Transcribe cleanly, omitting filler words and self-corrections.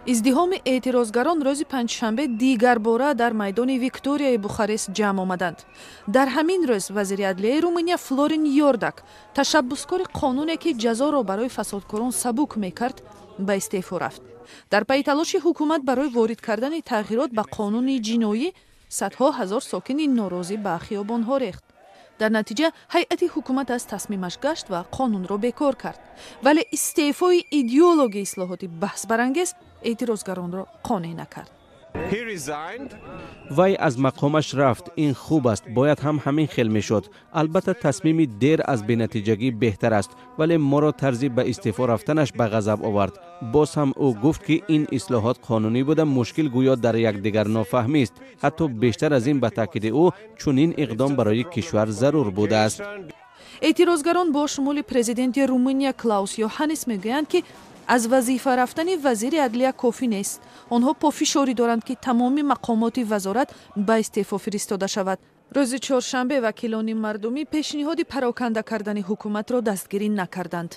Издиҳоми эътирозгарон рӯзи панҷшанбе дигарбора дар майдони Викторияи Бухарест ҷамъ омаданд. Дар ҳамин рӯз вазири адлияи Румыния Флорин Йордак, ташаббускори қонуне, ки ҷазоро барои фасодкорон сабук мекард, ба истеъфо рафт. Дар пайи талоши ҳукумат барои ворид кардани тағйирот ба қонуни ҷиноӣ, садҳо ҳазор сокини норозӣ ба хиёбонҳо рехт. Дар натиҷа ҳайати ҳукумат аз тасмимаш гашт ва қонунро бекор кард, вале истеъфои идеологи ислоҳоти баҳсбарангез эътирозгаронро қонеъ накард. He resigned. Вай аз мақомаш рафт. Ин хуб аст, бояд ҳам ҳамин хел мешуд. Албатта, тасмими дер аз бенатиҷагӣ беҳтар аст, вале моро тарзи ба истеъфо рафтанаш ба ғазаб овард. Боз ҳам ӯ гуфт, ки ин ислоҳот қонунӣ буда, мушкил гӯё дар якдигар нофаҳмист. Ҳатто бештар аз ин, ба таъкиди ӯ, чунин иқдом барои кишвар зарур будааст. Эътирозгарон бо шумули президенти Румыния Клаус Йоҳаннис мегӯянд, ки аз вазифа рафтани вазири адлия кофӣ нест. Онҳо пофишорӣ доранд, ки тамоми мақомоти вазорат ба истеъфо фиристода шавад. Рӯзи чоршанбе вакилони мардумӣ пешниҳоди пароканда кардани ҳукуматро дастгирӣ накарданд.